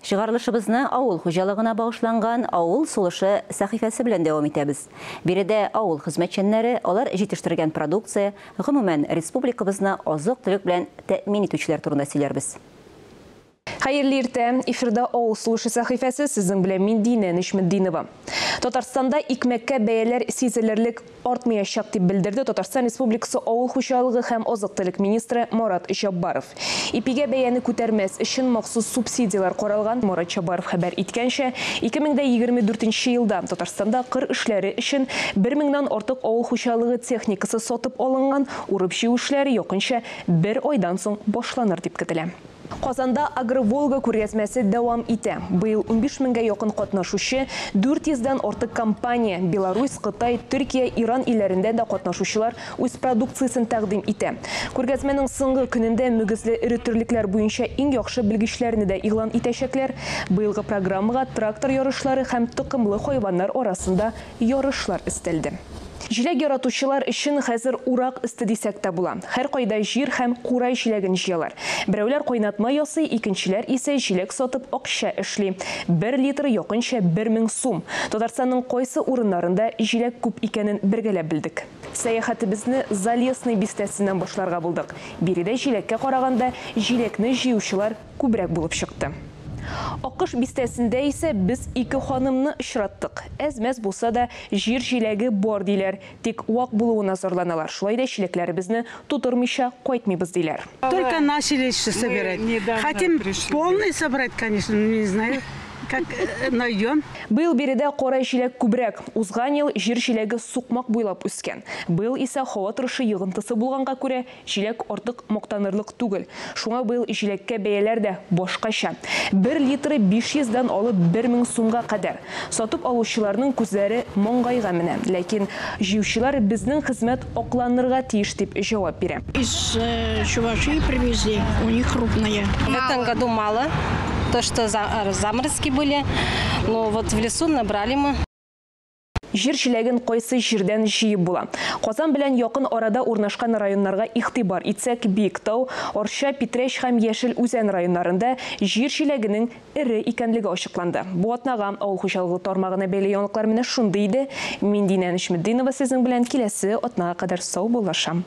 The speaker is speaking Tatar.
Чыгарылышыбызны авыл хуҗалыгына багышланган Авыл сулышы сәхифәсе белән дәвам итәбез. Биредә авыл хезмәтчәннәре, алар җитештергән продукция, гомумән, республикабызны азык-төлек белән тәэмин итүчеләр турында сөйләрбез. Хәерле иртә! Эфирда Авыл сулышы сәхифәсе, сезнең белән мин Динә Нечметдинова. Татарстанда икмәккә бәяләр сизелерлек артмаячак, дип белдерде Татарстан Республикасы авыл хуҗалыгы һәм азык-төлек министры Марат Җаббаров. Ипигә бәяне күтәрмәс өчен махсус субсидияләр каралган. Марат Җаббаров хәбәр иткәнчә, 2024 нче елда Татарстанда кыр эшләре өчен бер меңнән артык авыл хуҗалыгы техникасы сатып алынган, урып-җыю эшләре якынча бер айдан соң башланыр дип көтелә. Казанда Агроволга күргәзмәсе дәвам итә. Быел 15 меңгә якын катнашучы, 400 дән артык компания, Беларусь, Кытай, Төркия, Иран илләрендән дә катнашучылар үз продукциясен тәкъдим итә. Күргәзмәнең соңгы көнендә мөгезле эре терлекләр буенча иң яхшы белгечләрне дә игълан итәчәкләр. Быелгы программага трактор ярышлары һәм токымлы хайваннар арасында ярышлар өстәлде. Җиләк яратучылар өчен хәзер урак өсте дисәк тә була. Һәркайда җир һәм курай җиләген җыялар. Берәүләр кайнатма ясый, икенчеләр исә җиләк сатып акча эшли. Бер литры якынча 1000 сум. Татарстанның кайсы урыннарында җиләк күп икәнен бергәләп белдек. Сәяхәтебезне Залесный бистәсеннән башларга булдык. Биредә җиләккә караганда җиләкне җыючылар күбрәк булып чыкты. Акыш бистәсендә исә без ике ханымны очраттык. Әз-мәз булса да җир җиләге бар, диләр. Тик вак булуына зарланалар. Шулай да чиләкләребезне тутырмыйча кайтмыйбыз, диләр. Только начали еще собирать. Хотим полный собрать, конечно, но не знаю, как найдем. Быел биредә кара җиләк күбрәк. Узган ел җир җиләге сукмак буйлап үскән. Быел исә һава торышы йогынтысы булганга күрә, Җиләк артык мактанырлык түгел. Шуңа быел җиләккә бәяләр дә башкача. Бер литры 500 дән алып 1000 сумга кадәр. Сатып алучыларның күзләре маңгайга менә. Ләкин җыючылар безнең хезмәт акланырга тиеш дип җавап бирә. Из Чувашии привезли, у них крупная. В этом году мало, то что заморозки были, но вот в лесу набрали мы. Җир җиләген кайсы җирдән җыеп була? Казан белән якын арада урнашкан районнарга игътибар итсәк, Биектау, Арча, Питрәч һәм Яшел Үзән районнарында җир җиләгенең эре икәнлеге ачыкланды. Бу атнага авыл хуҗалыгы тармагына бәйле яңалыклар менә шундый иде. Мин Динә Нечметдинова сезнең белән киләсе атнага кадәр саубуллашам.